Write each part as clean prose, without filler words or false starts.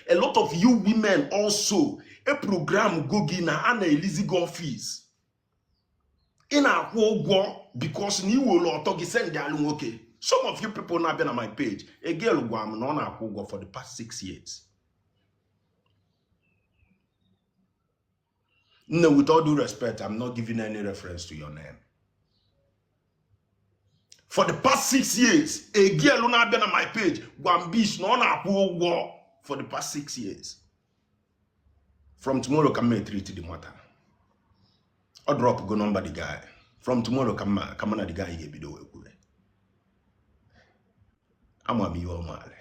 A lot of you women also, a program go gị na a na-elizi gị office, ị na-akwụ ụgwọ because na iwere ọtọ gị send alụ nwoke. Some of you people na-abịa na my page, a girl gwa m na ọ na-akwụ ụgwọ for the past 6 years. Nne, with all due respect, I'm not giving any reference to your name. For the past 6 years, a girl na-abịa na my page gwa m bish na ọ na-akwụ ụgwọ for the past 6 years. From tomorrow ka m treat the matter. Ọ drop go number the guy. From tomorrow ka mma ka mụ na the guy ga-ebido wee kwube. Ama m ihe ọ maara.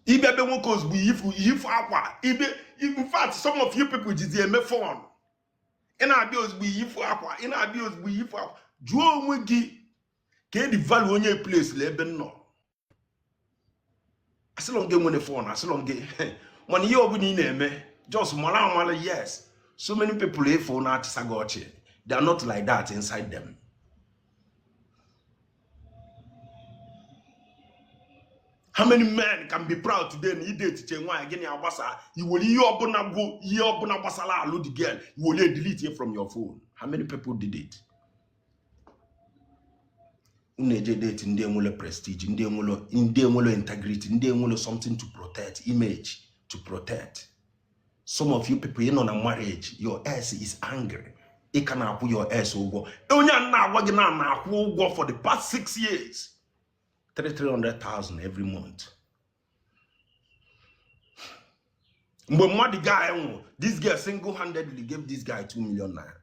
Ịbịa be nwoke ozugbo, yifu akwa ibe. In fact, some of you people jizi eme fun. Ị na-abịa ozugbo, yifu akwa. Ị na-abịa ozugbo, yifu akwa. Jụọ onwe gị ka the value onye place la ebe m nọ. Asịlọ m gị nwere fun, asịlọ m gị, mana ihe ọbụla ị na-eme, just mara amara. Yes, so many people efu na-achịsa gị ọchị, they are not like that inside them. How many men can be proud today na ide etiche nwaanyị gịnị agbasa, iwere ihe ọbụla bụ ihe ọbụla gbasara alụ the girl, iwere delete it from your phone? How many people did it? Unu eje date ndị enwere prestige, ndị enwere integrity, ndị enwere something to protect, image to protect. Some of you people, ị nọ na marriage, your ex is angry, ị ka na-akwụ your ex ụgwọ. Onye a na-agwa gị na na-akwụ ụgwọ for the past 6 years, 300,000 every month. Mgbe mmadụ guy nwụ, this girl single-handedly gave this guy 2 million naira.